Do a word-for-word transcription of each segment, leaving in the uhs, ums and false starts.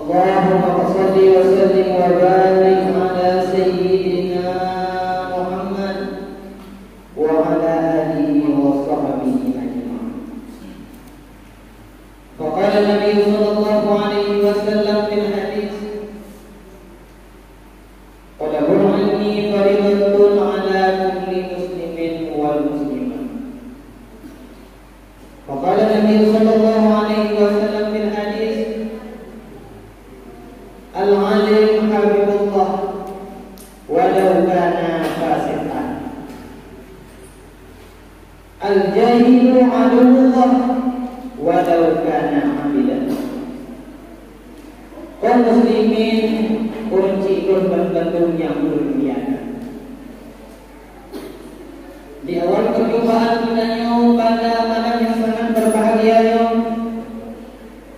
اللهم صل وسلم وبارك على سيدنا محمد وعلى آله وصحبه أجمعين. فقال النبي صلى الله عليه وسلم في الحديث: طلب العلم فريضة على كل مسلم والمسلمة. وقال النبي صلى الله عليه وسلم في الحديث: العالم حبيب الله ولو كان فاسقا، الجاهل عدو الله ولو كان عابدا. Kaum muslimin, ureueng chik lôn ban bandum nyang ulôn muliakan. Di awal perjumpaan geutanyoe pada malam nyang sangat berbahagia nyoe,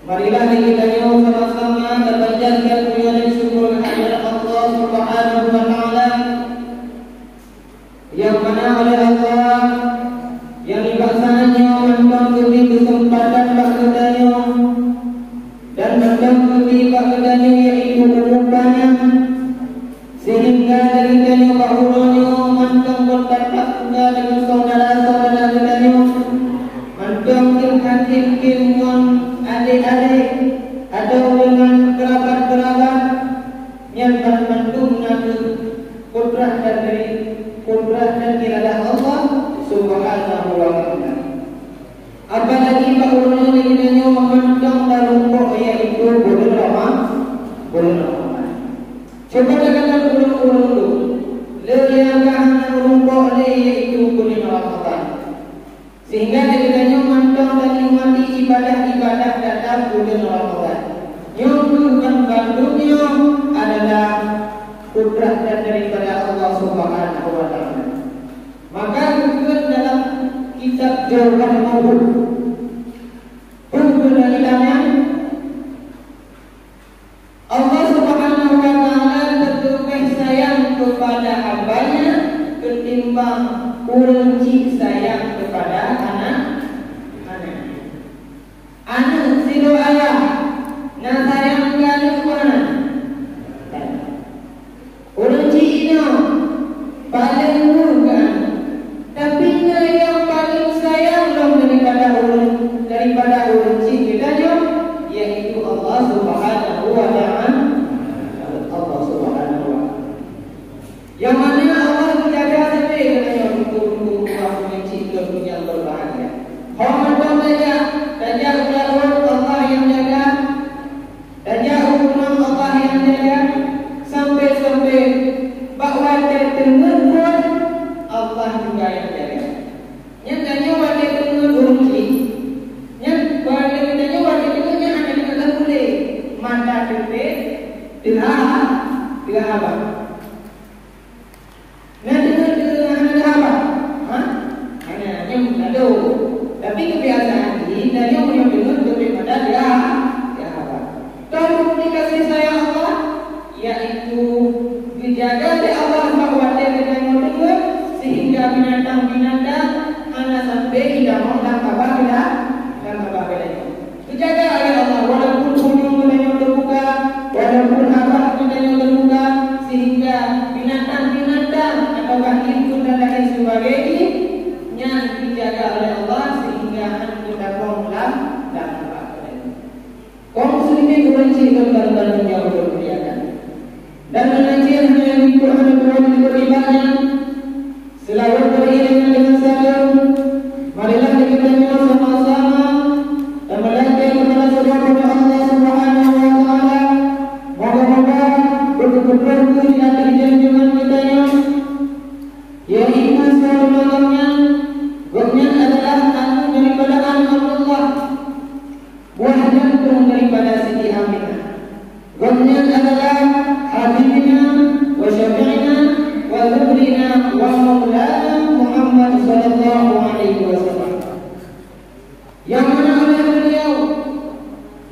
marilah geutanyoe sama-sama tapanjatkan puja dan syukur kehadirat Allah Subhanahu wa Taala, nyang mana oleh Allah nyang nibak saát nyoe mantong geubri keuseumpatan bak geutanyoe dan mantong geubri bak geutanyoe, yaitu umu panyang. Sehingga dari tanyoe bak uroe nyoe mantong buet tatap muka deungon syedara-syedara geutanyoe, mantong keuhai keuh ngon adék-adék, atau deungon keurabat-keurabat, nyan ban mandum na kheueh kudrat dan dari, kudrat dan iradah Allah Subhanahu wa Taala. Apalagi bak uroe nyoe lagèe nyoe mantong tarumpok, yaitu buleuen Rama-, buleuen Ramadhan. Cuba takalon ureueng-ureueng dum, le nyang ka hana meurumpok lé, yaitu buleuen Ramadhan. Sehingga lagèe nyoe mantong tanikmati ibadah-ibadah dalam buleuen Ramadhan. Nyoe keuh ban bandum nyoe adalah kudrat dan daripada Allah Subhanahu wa Taala. Maka geukheun dalam kitab Jauharul Mauhud, peue keunan nyan, Allah Subhanahu wa Taala teupeue sayang keupada hamba-Nya keutimbang ureueng chik sayang keupada aneuk, aneuk. Aneuk sidroe ayah na sayang keu aneuk peue hana? Ureueng chik inoe paleng peue keu aneuk, tapi na nyang paleng sayang lom daripada ureueng, daripada ureueng chik geutanyoe, yaitu Allah Subhanahu wa Taala. Allah Subhanahu wa Taala. Nyang mana Allah geujaga sabe geutanyoe, teungku-teungku, ureueng chik lôn nyang berbahagia. Ho mantong tajak, tajak u laôt, Allah nyang jaga. Tajak u gunong, Allah nyang jaga. Sampai-sampai bak watèe teungeut phôn, Allah juga nyang jaga. Nyan tanyoe watèe teungeut ureueng chik. Nyan watèe tanyoe watèe teungeut nyan hana deungon lam ulèe. Mata teupèh, teuha, teuha abang. Na deungon, deungon hana teuha abang? Ha? Hana, nyan meunado. Tapi keubiasaan jih, tanyoe meunyoe deungon teupèh mata teuha, teuha abang. Toh bukti kasih sayang Allah, yaitu geujaga lé Allah bak watèe geutanyoe deungon, sehingga binatang-binatang hana sampai jitamong lam babah geuta-, lam babah geutanyoe. Geujaga lé Allah, walaupun ujong geutanyoe teubuka, walaupun abah geutanyoe teubuka, sehingga binatang-binatang atawa jin pun dan lain sebagainya, nyan geujaga lé Allah sehingga hana geutamong lam, lam babah geutanyoe. Kaum muslimin, ureueng chik lôn ban bandum nyang ulôn muliakan. Dan meunan cit hana lé liput hana tuwoe liput nibak nyan, seulaweuet beriringan dengan saleuem, marilah geutanyoe sama-sama tameulakèe keupada syedara Allah Subhanahu wa Taala. Moga-moga beutôi-beutôi di ateueh junjungan geutanyoe, yaitu seulalu malam nyan, gobnyan adalah aneuk daripada aneuk Abdullah, buah jantong daripada Siti Aminah. Gobnyan adalah Habibina wa Syafi'ina wa Zuhrina wa Maulana Muhammad sallallahu alaihi wasallam. Nyang mana oleh beliau,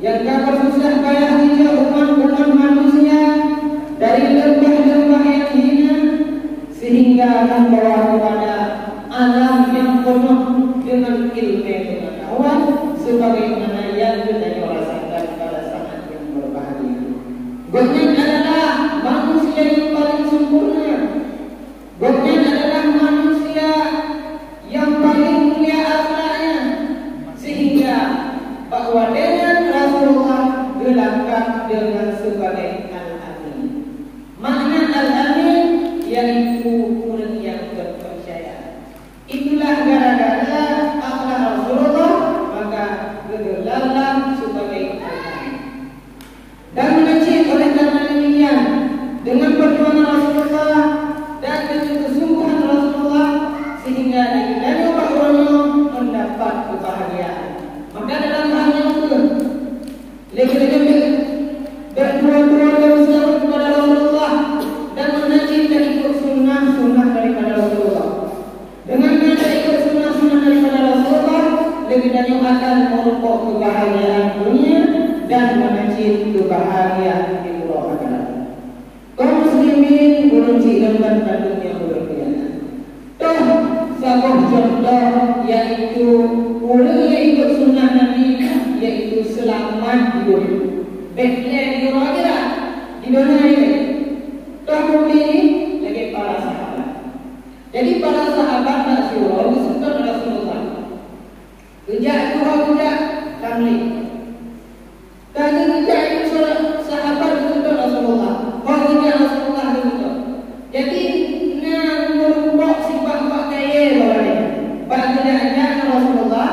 nyang ka peususah payah jijak umat-umat manusia dari leumbah-leumbah nyang hina, sehingga membawa kepada alam yang penuh dengan ilmu pengetahuan, sebagaimana yang geutanyoe rasakan pada saat yang berbahagia. Gobnyan adalah manusia nyang paleng sempurna. Gobnyan adalah manusia nyang paleng mulia akhlaknya, sehingga bak watée nyan Rasulullah geulakab deungon sibagoe Al-Amin. Makna Al-Amin yaitu ureuëng nyang teupeurcaya. Itulah gara-gara akhlak Rasulullah maka geugeulalah sibagoe Al-Amin. Dan meunan cit oleh karena demikian, dengan perjuangan Rasulullah dan dengan kesungguhan Rasulullah, sehingga di geutanyoe bak uroe nyoe mendapat kebahagiaan. Maka dalam hal nyoe kheueh, lé geutanyoe beu-, beutuwoe-tuwoe lé meuseulaweuet kepada Rasulullah dan meunan cit ikut sunnah-sunnah daripada Rasulullah. Dengan gata ikut sunnah-sunnah daripada Rasulullah, lé geutanyoe akan meurumpok kebahagiaan dunia dan meunan cit kebahagiaan di uroe akhirat. Kaum muslimin, ureuëng cit dan ban-, bandum nyang ulôn muliakan. Toh saboh contoh, yaitu ureuëng nyang ikut sunnah Nabi, yaitu seulamat di dunia. Bék lé di uroe akhirat, di dunia ini. Toh bukti lagée para sahabat. Jadi, para sahabat na siuroe geuseutôt Rasulullah. Geujak dua geujak tamlik. Ka geujak itu sa-, sahabat geuseutôt Rasulullah. Ho geujak Rasulullah geuseutôt. Jadi, na meurumpok sibak bak kayée lom. Bak geujak-jak ngon Rasulullah,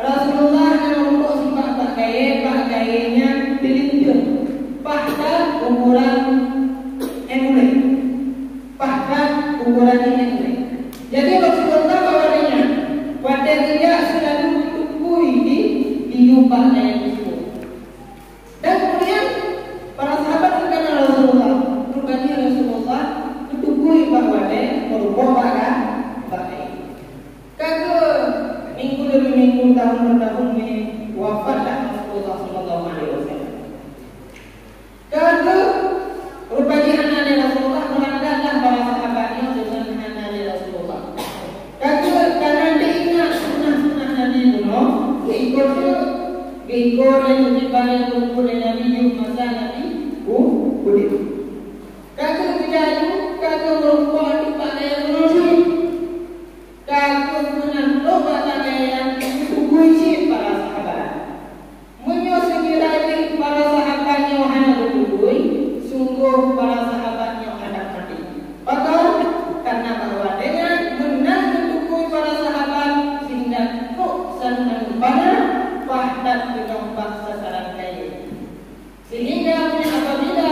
Rasulullah na meurumpok sibak bak kayée, bak kayée nyan teulinteung. Paih that ukuran ék ulée. Paih that ukuran jih ék ulée. Jadi Rasulullah bak watée nyan, watée geujak seulalu geutukui di, di yup bak kayée tersebut. Dan kemudian para sahabat geukana Rasulullah, rupajih Rasulullah geutukui bak watée meurumpok bak ka-, bak kayée. Ka geu minggu demi minggu, tahun per tahun, mi wafatlah Rasulullah sallallahu alaihi wasallam. Ka geu, rupajih hana lé Rasulullah, meurangkatlah para sahabat nyoe deungon hana lé Rasulullah. Ka geu, karena teuingat sunnah-sunnah Nabi bunoe, geuikot, geuikot lé Nabi, barang geuikot lé Nabi, yoh masa Nabi u-, udeb. Ka geu, geujak, ka geu meurumpok di bak kayée bunoe cit. Ka geu meunan trok bak kayée nyan, geutukui cit para sahabat. Meunyoe seukira jih para sahabat nyoe hana geutukui, sunggoh para sahabat nyoe akan maté. Pakon? Karena bahwa dengan meunan geutukui para sahabat sehingga trok saneuk aneuk panah, paih that keunong bak sasaran kayée. Sehingga apabila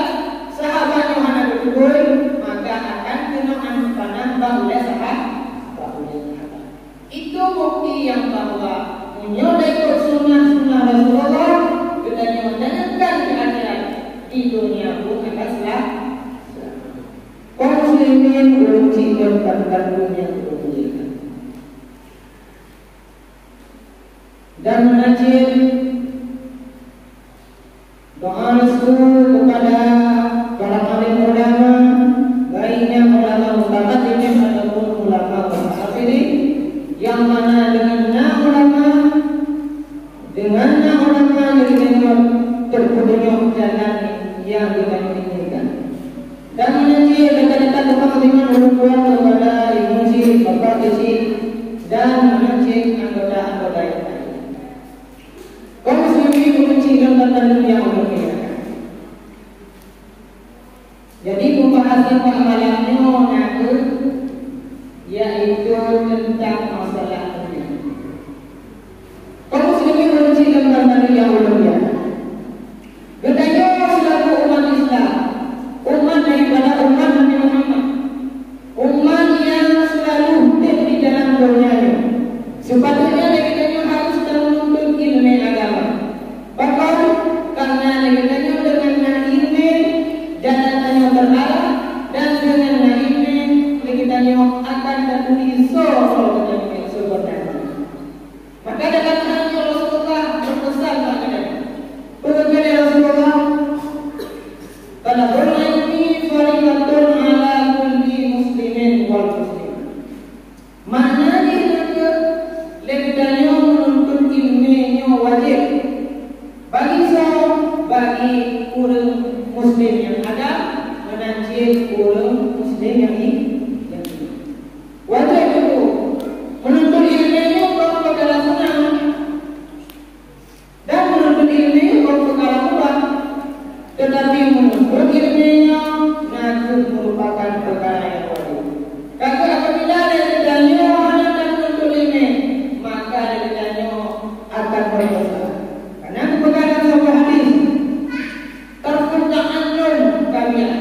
sahabat nyoe hana geutukui, maka akan keunong aneuk panah bak ulée saha-, bak ulée sahabat. Itu bukti nyang bahwa meunyoe taikot sunnah-sunnah Rasulullah, geutanyoe tanyoe keu akhirat, di dunia pun akan sela-, selamat. Kaum muslimin, ureuëng cit dan ban-, bandum nyang ulôn muliakan. Dan meunan cit doa restu kepada para alim ulama, baik nyan ulama mutaqaddimin ataupun ulama mutaakhirin, yang mana dengan na ulama, dengan na ulama nyang geutanyoe teupeudeunyok jalan nyang geutanyoe inginkan. Dan meunan cit deungon teuma deungon ulôn tuan kepada ibu cit, bapak cit, dan meunan cit anggota-anggota yang lain. Kaum muslimin, ureuëng cit dan ban-, bandum nyang ulôn muliakan. Jadi, pembahasan bak malam nyoe na kheueh, yaitu tentang masalah dunia. Kaum muslimin, ureuëng cit dan ban-, bandum nyang ulôn muliakan. Geutanyoe seulaku umat Islam, umat daripada umat Nabi Muhammad, umat nyang seulalu udeb di dalam donya nyoe, seupatutnya lé geutanyoe harus tameununtut iéleumé agama. Pakon? Karena lé geutanyoe deungon na iéleumé, jalan tanyoe teuarah, dan deungon na iéleumé, lé geutanyoe akan taturi soe-soe geutanyoe nyang seubeuna. Maka dalam hal nyoe Rasulullah beupeusan bak geutanyoe. Peue geukheun lé Rasulullah? Thalabul ilmi faridatun ala kulli muslimin wal muslimah. Makna jih na kheueh, lé geutanyoe meununtut iéleumé nyoe wajéb. Bagi soe? Bagi ureuëng Muslim nyang agam, meunan cit ureuëng Muslim nyang i-, nyang iman. Wajéb teungku, meununtut iéleumé nyoe kon peukara seunang. Dan meununtut iéleumé nyoe kon peukara murah. Teutapi meununtut iéleumé nyoe na kheueh meurupakan peukara nyang wajéb. Ka kheueh apabila lé geutanyoe hana tameununtut iéleumé, maka lé geutanyoe akan berdosa. Karena geupeugah lam saboh hadis, "Terkejut lom kalian,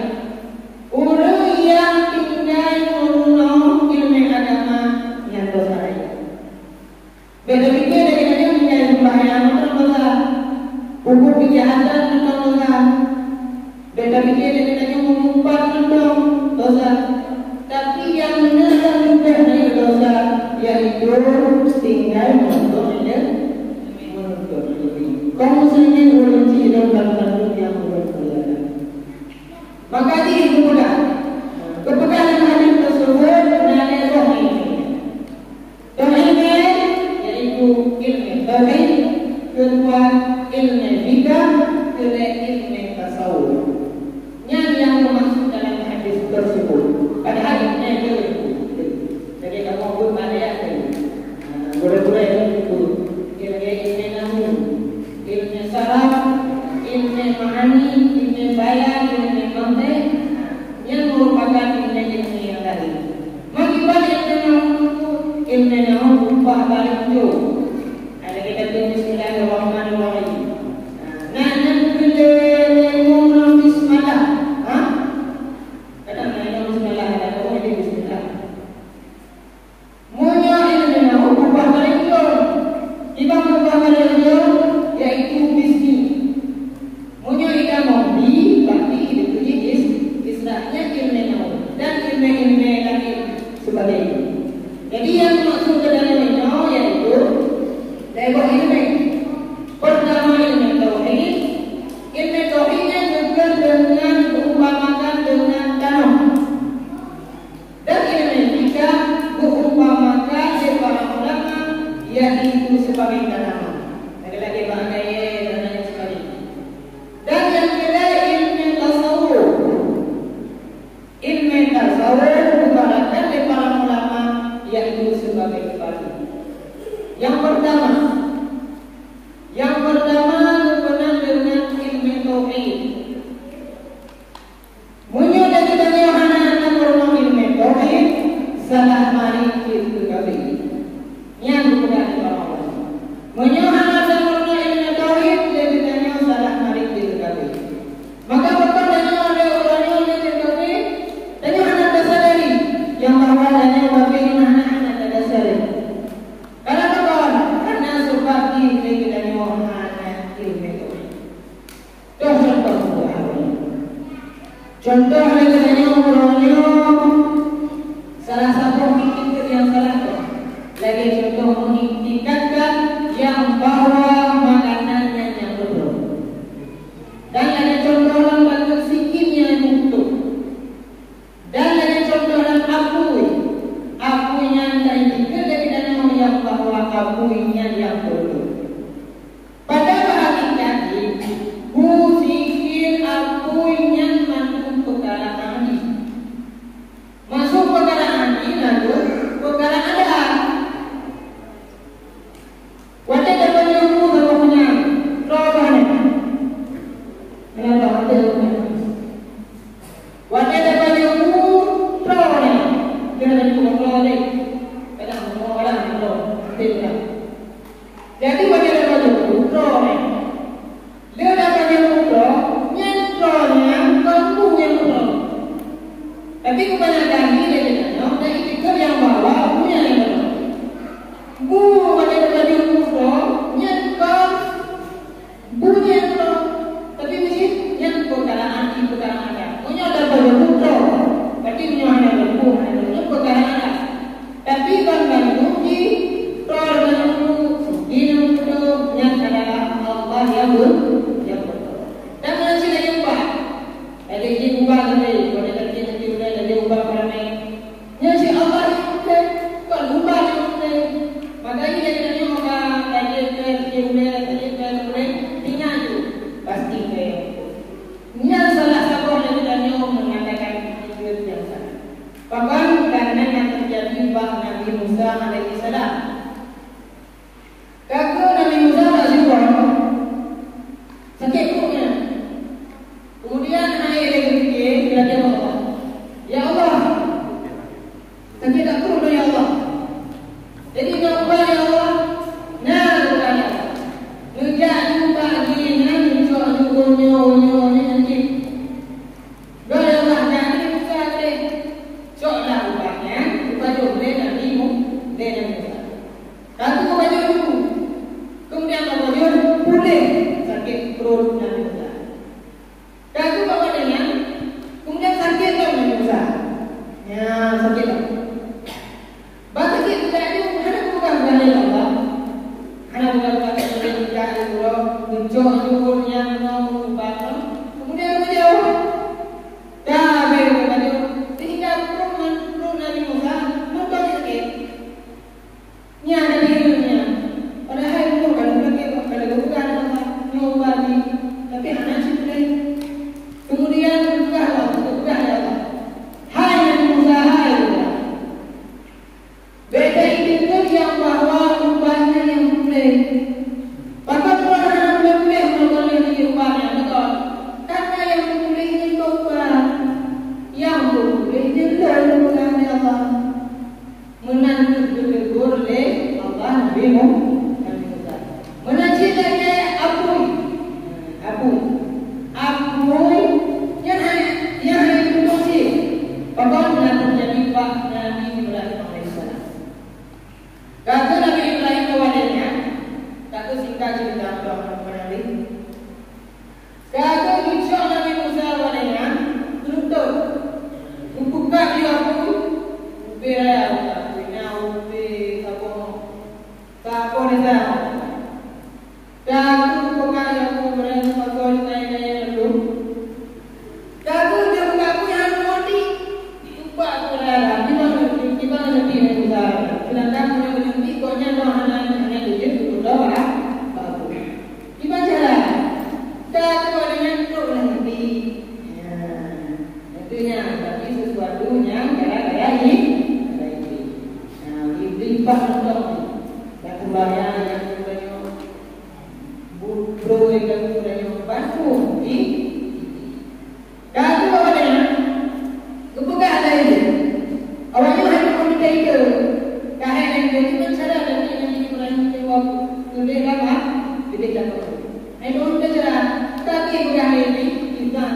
ureuëng nyang tinggai meurunoe iéleumé agama nyan dosa rayeuk." Bék tapike lé geutanyoe tinggai seumbahyang mantong dosa, peubuet keujahatan mantong dosa. Bék tapike lé geutanyoe meumeupat mantong dosa. Tapi nyang meunan leubeh rayeuk dosa, yaitu tinggai mantong ilé-, mantong ilé-, kaum muslimin ureuëng cit dan bansa nyang mulia. Maka di geupeugah, geupeugah lam hadis tersebut, na lé boh iéleumé. Tauhid, yaitu ilmu tauhid, keudua ilmu fikah, keulhèe ilmu tasawuf. Nyan nyang teumasuk dalam hadis tersebut. Padahai ilmu tauhid, jadi kamu pun banyak tadi. Nah, gurèe-gurèe itu ilmu, ilmu nahwu, ilmu saraf, ilmu ma'ani, ilmu bayan, ilmu mantiq. Nyan merupakan ilmu-ilmu nyang laén. Meukiban ilmu nahwu, ilmu nahwu upah bareng jok. Ada kita tulis bismillahirrahmanirrahim. Nah, nyan keuneuk lé ilmu ngon bismillah. Ha? Kadang na ilmu bismillah, ada ilmu bismillah. Meunyoe ilmu nahwu ubah bareng jok, kiban ubah bareng jok, yaitu bismi. Meunyoe itamong bi, berarti itu is-, istilahnya ilmu nahwu dan ilmu-ilmu lain sebagainya. Jadi, yang maksud dalam ilmu nahwu yaitu lhèe boh ilmu. Pertama, ilmu tauhid. Ilmu tauhid nyan geukheun deungon geuumpamakan deungon tanoh. Dan ilmu fikah geuumpamakan lé para ulama, yaitu sebagai tanaman. Lagèe-lagèe bak gaya dan lain sebagainya. Dan nyang keulhèe ilmu tasawuf. Ilmu tasawuf geuibaratkan lé para ulama, yaitu sebagai batu. Yang pertama, yang pertama geupeunang deungon ilmu tauhid. Meunyoe lé geutanyoe hana tameurunoe ilmu tauhid, salah marit cit keu kafé. Nyan geupeugah lé para ulama. Meunyoe hana tameurunoe ilmu tauhid, lé geutanyoe salah marit cit keu kafé. Maka pakon tanyoe lé uroe nyoe lé cit kafé, tanyoe hana tasadari nyang bahwa tanyoe kafé nyoe hana, hana tasadari. Karena pakon? Karena seubab jih lé geutanyoe hana ilmu tauhid. Toh contoh buah. Contoh lagèe tanyoe uroe nyoe, salah satu iktikad nyang salah toh. Lagèe contoh meuiktikadkan nyang bahwa makanan nyan nyang beutôi. Dan lagèe contoh lam bagian sikit nyang beutôi. Dan lagèe contoh lam apui. Apui nyan taiktikad lagèe tanyoe nyang bahwa apui nyan nyang beutôi. Padahai hakikat jih, bu sikit apui nyan mandum peukara aneuk. Maksud peukara aneuk na kheueh peukara adat. Watèe tapajoh bu saboh nyan, troh nyan. Kenapa? Watèe tapajoh bu, troh nyan. Kira tadi bu troh tadi. Kadang bu troh, kadang troh. Nanti troh. Jadi, watèe tapajoh bu, troh nyan. Lé tapajoh bu troh, nyan troh nyan kon bu nyang troh. Tapi kebanyakan jih lé geutanyoe taiktikad nyang bahwa bu nyan nyang troh. Bu, watèe tapajoh bu troh, nyan kon bu nyang troh. Tapi meusti nyan peukara adat, peukara adat. Meunyoe tapajoh bu troh, berarti meunyoe hana bu, hana bu, nyan peukara adat. Tapi ban mandum jih, troh ban mandum, sugih nyang beutôi, nyan adalah Allah nyang beu-, nyang beutôi. Dan meunan cit lagèe ubat. Lagèe jih ubat tadi, pada lagèe nanti ubat, lagèe ubat paramé. Nyan cit Allah nyang beutôi, kon ubat nyang beutôi. Makajih lagèe tanyoe ka tajép keu lagèe ubat, tajép keu lagèe ubat, tinggai tu, pasti keu. Nyan salah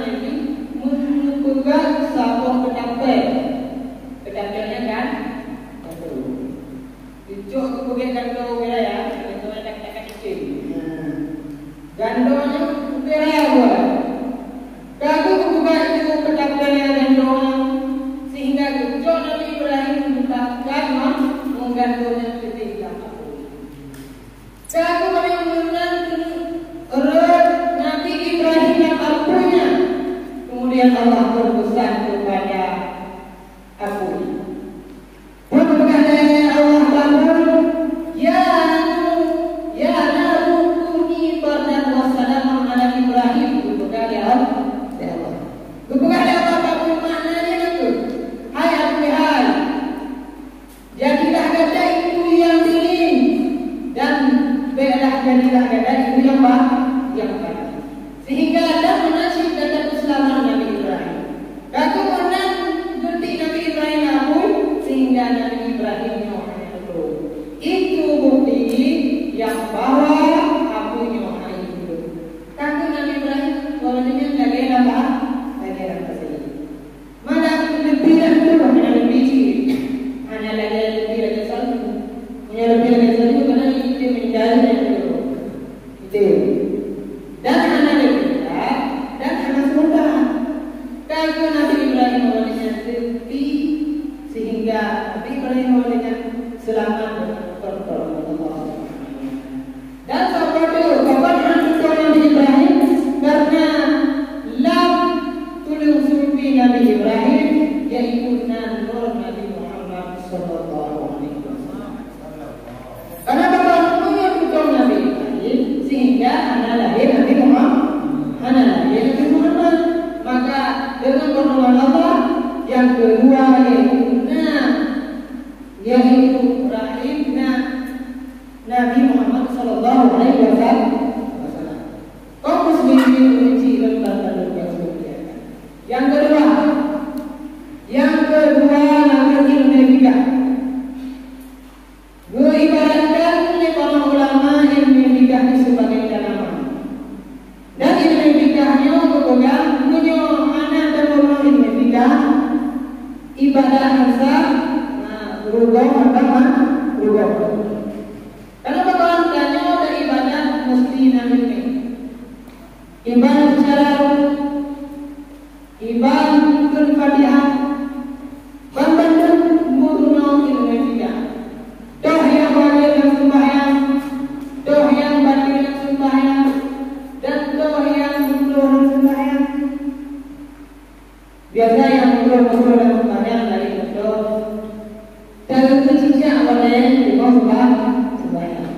Nabi meupeugah saboh peutapéng. Peutapéng nyan kan? Gandô. Geucok geupeugah gandô ubé raya, gandô nyan ka, ka cicém. Gandô nyan ubé raya buat. Ka geupeugah itu peutapéng nyan gandô nyan, sehingga geucok Nabi Ibrahim geupakat ngon, ngon gandô nyan keudéh lam apui. Ka geupeugah meunan rot Nabi Ibrahim lam apui nyan. Kemudian Allah berpesan kepada apui. Peugah lé Allah bak apui, "Ya, ya naru kuni bardan wa salaman ala Ibrahim," geupeugah lé Allah. Geupeugah lé Allah bak apui, makna nyan apa? Hai apui, hai, jadilah gata itu yang dingin, dan béklah jadilah gata itu yang ba-, yang panas. Sehingga dan meunan cit gata peuseulamat Nabi Ibrahim. Ka geupeugah geutik Nabi Ibrahim lam apui, sehingga Nabi Ibrahim nyoe hana teupeue. Itu bukti nyang bahwa apui nyoe hana hidup. Ka geupeugah Nabi Ibrahim, bahwa nyan lagée lam ba-, lagée lam pasé. Malah leubeh lam tu hana leubeh cit. Hana lagée leubeh lagée salju. Meunyoe leubeh lagée salju, kana itu meninggal dunia tu. Itu. Dan hana leubeh, dan hana sementara. Ka geupeugah Nabi Ibrahim awak nyan tepi, sehingga Nabi Ibrahim awak nyan seulamat deungon pertolongan Allah Subhanahu wa Taala. Dan saboh teuk, saboh han tutoe Nabi Ibrahim, karena lam tuleueng sumpi Nabi Ibrahim, yaitu na nur Nabi Muhammad sallallahu alaihi wasallam. Karena bak meunyoe tutoe Nabi Ibrahim, sehingga hana lahé Nabi Muhammad, hana lahé Nabi Muhammad. Maka dengan pertolongan Allah, yang kedua yaitu na, yaitu rahim na Nabi Muhammad sallallahu alaihi wasallam. Kaum muslimin, uji dan tantangan yang mulia. Yang kedua, yang kedua, namun ilmu fikah. Geuibaratkan lé para ulama ilmu fikah nyoe sebagai tanaman. Dan ilmu fikah nyoe geupeugah, meunyoe hana tapeurunoe ilmu fikah, ibadah hana sah, na rugoe, hana rugoe. Karena bak tanyoe beribadah mesti na ilmu. Iban secara, iban keu Fatihah, ban bandum meurunoe ilmu fikah. Toh nyang wajéb lam seumbahyang, toh nyang batil lam seumbahyang, dan toh nyang makruh lam seumbahyang. Biasa nyang makruh-makruh lam seumbahyang laén contoh, tareuteuh cicak walai teungoh seumbahyang.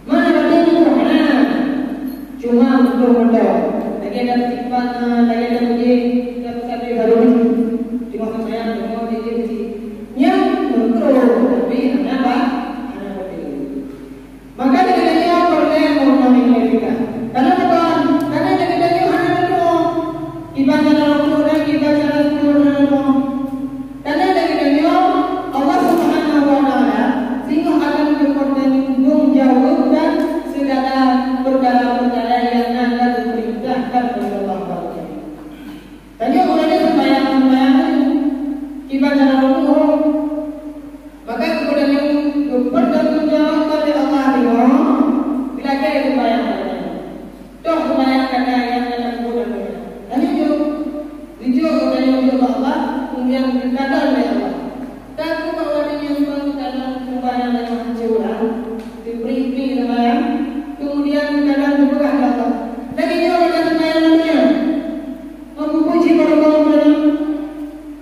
Mana batin itu? Hana. Cuma makruh mantong. Lagée dak tipat, lagée dak uji, dak sabe baru. Teungoh seumbahyang, teungoh uji, uji. Nyang makruh, tapi hana ba-, hana batin. Maka lagée nyoe peureulée meurunoe ilmu fikah. Karena apa? Karena lagée nyoe hana teutuoh. Iban cara rukuk dan iban cara sujud hana teutuoh. Karena lagée nyoe Allah Subhanahu wa Taala singoh akan geupeutanggung jaweuban segala perkara-perkara nyang na geupeurintahkan oleh Allah Taala. Tanyoe ureueng nyang seumbahyang, seumbahyang nyoe iban cara rukuk. Maka geupeutanggung, geupeutanggung jaweuban lé Allah singoh, geulakée seumbahyang gata nyoe. Toh seumbahyang gata nyang hana geupeue dan gata. Tanyoe jok, geujok gata nyoe jok bak Allah, keumudian geukalon lé Allah. Takot bak watée nyan ban geukalon seumbahyang gata nyoe hanco ureueng, geubri-bri seumbahyang, keumudian geukalon geupeugah lé Allah, "Lagée nyoe gata seumbahyang nyoe." Meumuji bak Allah Taala,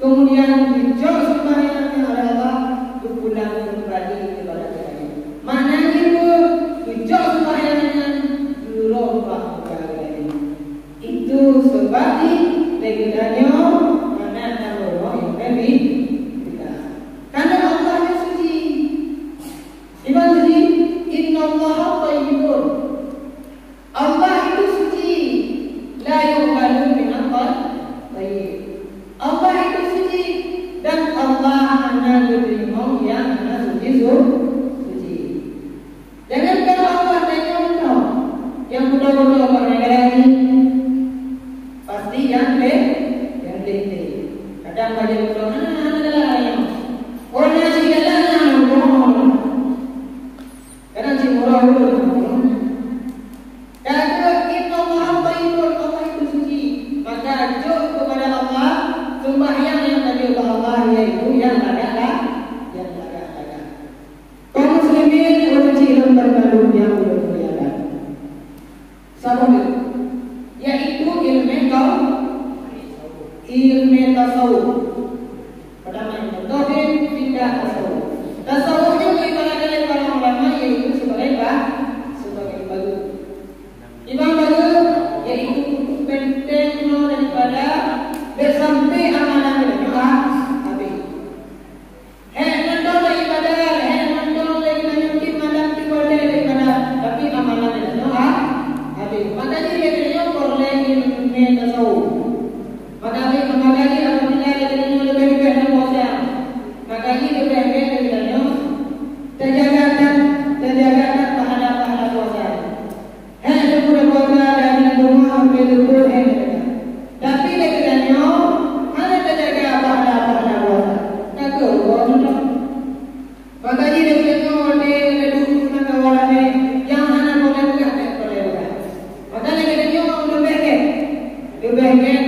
keumudian geujok seumbahyang nyan oleh Allah, geupulang keumbali keupada geutanyoe. Makna jih peue? Geujok seumbahyang nyan geurôh bak muka geutanyoe. Itu seubab jih lé geutanyoe hana tameurunoe ilmu fikah. Karena Allah nyan suci. Iban suci, "Innallaha thayyibun." Allah itu suci, la yuqbalu minal thayyib. Allah itu suci, dan Allah hana geuteurimong nyang hana suci su-, suci. Jangankan Allah, tanyoe mantong nyang beutôi-beutôi bak nanggroe jih, pasti nyang tasawuf. Pertama, tasawuf, pindah tasawuf. Tasawuf nyoe ibarat dari para ulama, yaitu sebagai ba-, sebagai baru. Iban baru, yaitu untuk benteng nyoe daripada bèk sampai amalan nyoe habéh. Hék mantong ibadah, hék mantong lé geutanyoe tiep malam tiep watèe ibadah, tapi amalan geutanyoe ha-, habéh. Maka jih lé geutanyoe peureulèe ilmu tasawuf. Maka jih, maka jih apabila lé geutanyoe leubeh-leubeh lam puasa, maka jih leubeh-leubeh lé geutanyoe tajaga that, tajaga that pahala-pahala puasa. Hék leumo puasa dari rumoh sampai leumo hék. Tapi lé geutanyoe hana tajaga pahala-pahala puasa. Ka keuh rugoe mantong. Maka jih lé geutanyoe watèe ladôm na kawan nyang hana boleh peugah, tak boleh peugah. Maka lé geutanyoe leubeh gèt. Leubeh gèt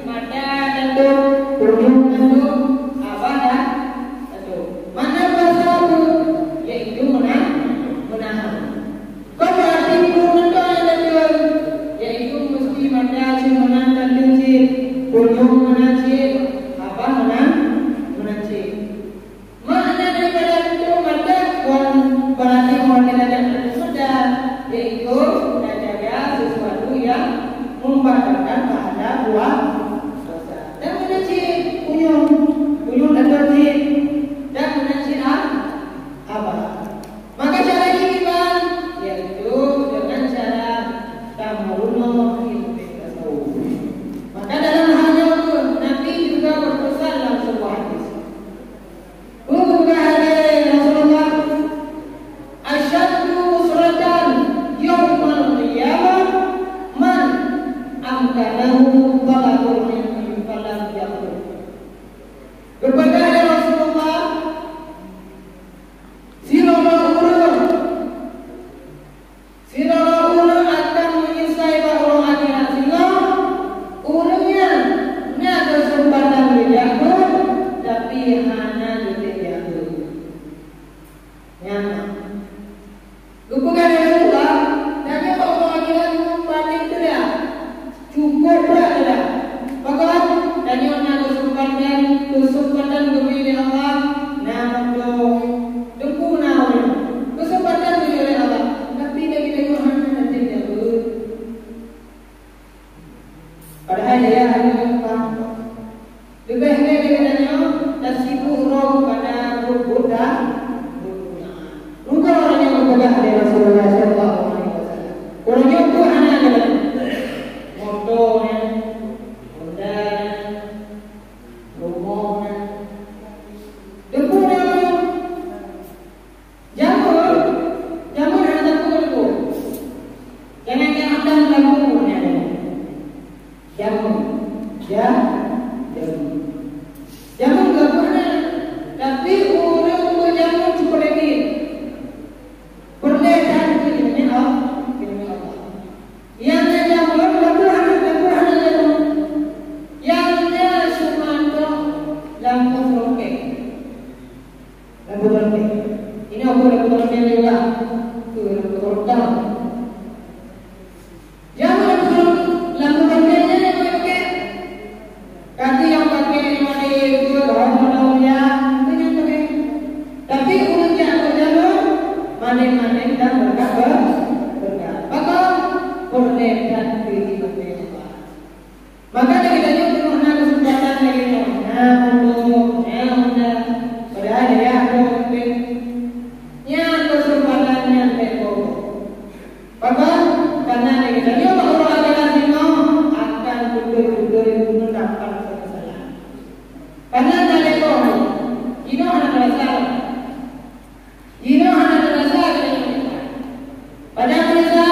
mata tandong, tunyok tandong, babah tandong. Makna puasa pun, yaitu mena-, menahan. Kon berarti peue mantong nyang teuntèe, yaitu meusti mata cit meunan teuntèe cit, tunyok meunan cit, babah meunan, meunan cit. Makna daripada tunyok mata kon berarti meunan teuntèe mata, yaitu tajaga sesuatu nyang membatalkan pahala puasa. Dan meunan cit tunyok, tunyok teuntèe cit, dan meunan cit ha-, babah. Maka cara jih kiban, yaitu dengan cara tameurunoe ilmu tasawuf. Maka dalam hal nyoe Nabi juga berpesan dalam sebuah hadis. Peugah lé Rasulullah, "Asyaddu usratan yaumal qiyamah man amkanahu thalabul ilmi falam yatlub." Geupeugah lé Rasulullah, Sidroe ureueng, sidroe ureueng akan meunyeusai bak uroe akhirat singoh, ureueng nyan na keuseumpatan geujak beuet, tapi hana geutem jak beuet. Nyan. Geupeugah lé Rasulullah, tanyoe bak uroe akhirat nyoe paténg teuda. Cukup brat teuda. Pakon? Tanyoe na keuseumpatan, keuseumpatan geubri lé Allah, na mantong. Teungku na ureueng. Keuseumpatan geubri lé Allah. Tapi lagèe tanyoe hana tatem jak beuet. Padahai ya, hana paham. Leubeh lé geutanyoe tasibuk droe pada buet-buet dan buet-buet. Rugoe nyoe geupeugah lé Rasulullah sallallahu alaihi wasallam. Ureueng nyoe peue hana geutanyoe? Moto nyan, Honda nyan, rumoh nyan. Teungku na ureueng. Jameun, jameun hana takot leuko. Jangan-jangan akan jameun hana. Jameun, ja-, jameun. Jameun geupeugah na, tapi ureueng beujameun cukup yakin. Peureulèe that keu iéleumé Allah, iéleumé Allah. Nyang na jameun, lampôh hana, lampôh hana jameun. Nyang na seumantong lampôh rokét. Lagu berhenti. Ini aku lagu berhenti juga. Tu lagu berhenti. Jangan lagu, lagu berhenti ni yang pakai. Kaki yang pakai yang ada itu, orang orang ya, itu yang pakai. Tapi ureueng jak beujalan, manéh-manéh dan berkat ber-, berkat. Maka, berdebat di Maka lagèe tanyoe teungoh na keuseumpatan lagèe nyoe, na moto, na Honda, padahai dayah droe peuet. Nyan keuseumpatan nyan bèk boh. Pakon? Karena lagèe tanyoe bak uroe akhirat singoh akan beutôi-beutôi mendapat penyesalan. Karena na lé boh, jinoe hana meurasa. Jinoe hana meurasa lagèe nyoe. Padahai meurasa,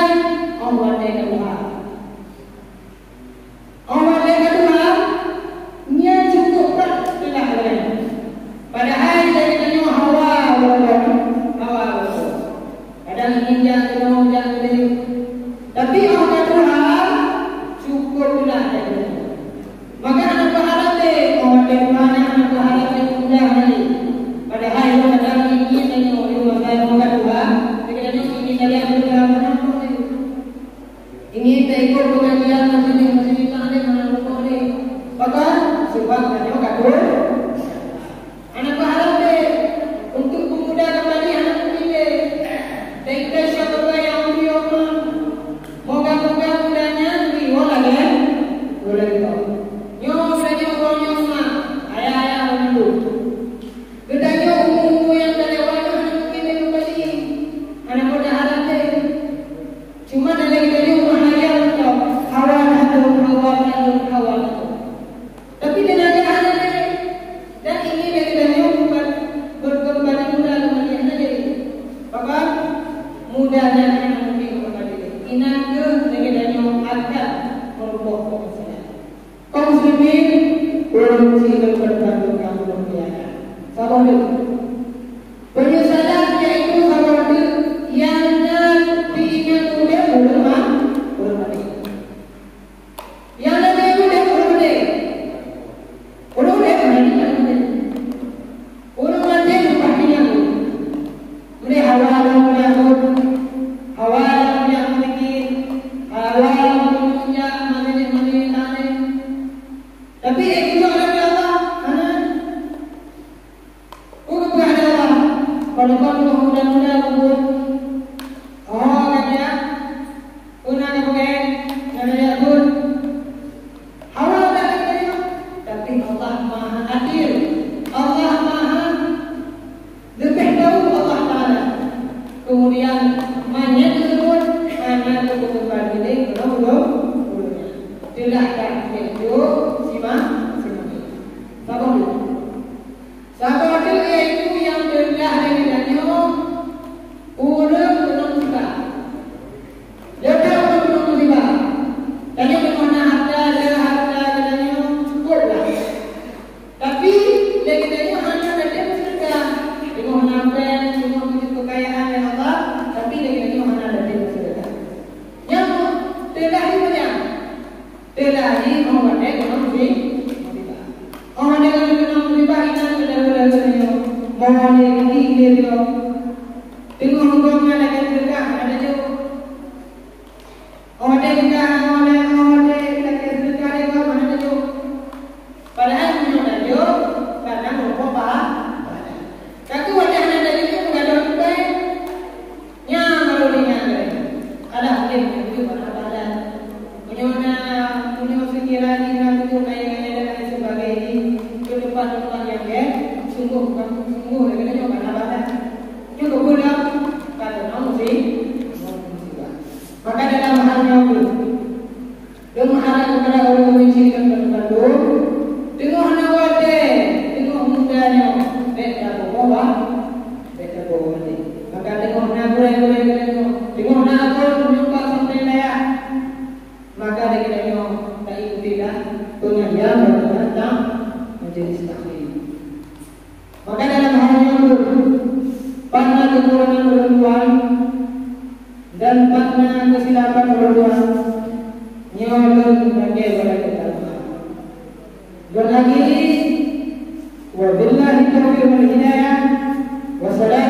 oh watèe ka tuha. Oh, watèe ka tuha, nyan cukup brat teulah lagèe nyan. Padahai lagèe tanyoe hawa walaupun, hawa walaupun. Kadang ingin jak keunoe, jak keudéh. Tapi oh ka tuha, cukup teulah lagèe nyan. Maka hana peuharap lé, oh, watèe tuha nyan hana peuharap lé mudah lagèe. Padahai kadang ingin tanyoe, oh, ka tuha, lagèe tanyoe ingin tajak keunoe, hana peuharap lé. Ingin taikot pengajian majelis-majelis taklim hana rugoe lé. Pakon? Sebab tanyoe ka Kaum muslimin, ureueng syiek dan ureueng mulia. Saboh teuk. Penyesalan yaitu saboh teuk nyang na teuingat udeb ureueng ma-, ureueng maté. Nyang na teuingat udeb ureueng maté. Ureueng udeb hana ingat maté. Ureueng maté leupah ingat. Meunyoe hawa lom meunyoe hawa lom meunyoe meunikih, hawa lom meunyoe jak majelis-majelis taklim. Tapi, eh, tujuan lagèe Allah, hana. Peue geupeugah lé Allah? Walaupun muda-muda kubur, oh, ka jak, peue na geupeugah, na jak buet. Hawa tak ada, tapi Allah Maha Adil. Allah Maha Leubeh tahu Allah Taala. Kemudian, manyét tersebut hana teupeubuka diri keunong ulôn, ulôn nyan. Teulah that jeuet sima-, simani. Saboh teuk. Saboh teuk yaitu nyang teulah lé geutanyoe ureueng keunong musibah. Lé that ureueng keunong musibah. Tanyoe teungoh na hareuta, lé hareuta geutanyoe cukup lah. Tapi, lé geutanyoe hana ladôm seudeukah. Teungoh na péng, teungoh beujeuet keukayaan lé Allah, tapi lé geutanyoe hana ladôm seudeukah. Nyan teulah ié nyan. Teulah ié 'oh watèe keunong musi-, musibah. 'Oh watèe keunong musibah, inan saudara-saudara nyoe, mohon lé geutanyoe. Teungoh gobnyan na lagèe seudeukah, hana laju. 'Oh watèe ka, 'oh watèe, 'oh watèe ka seudeukah lé gob hana tajok. Padahai meunyoe tajok, kadang rumpok pahala. Tapi watèe hana tajok, nyoe gadôh teuntèe. Nyan baru ingat lé. Alah, ulèh nyan jeuet pahala. Meunyoe na, meunyoe sekira jih na tajok, kaya-kaya dan lain sebagainya, keu teumpat-teumpat nyang gèt, sungguh bukan, sungguh lagèe nyoe bukan pahala. Nyoe keupeue dah? Ka keunong musi-, musibah. Maka dalam hal nyoe, lôn meuharap keupada ureueng inong dan bandum, teungoh na watèe, teungoh muda nyoe, bèk taboh wa-, bèk taboh watèe. Maka teungoh na gurèe-gurèe geutanyoe, teungoh na abon nyang pat sampoe layak, maka lé geutanyoe taikutilah peungajian bak majelis taklim. Maka dalam hal nyoe, pat na keukurangan ulôn tuan dan pat na keusilapan ulôn tuan, nyoe lôn lakèe beureukat Allah. Lôn akhiri, wabillahi taufiq wal hidayah. Wassalamu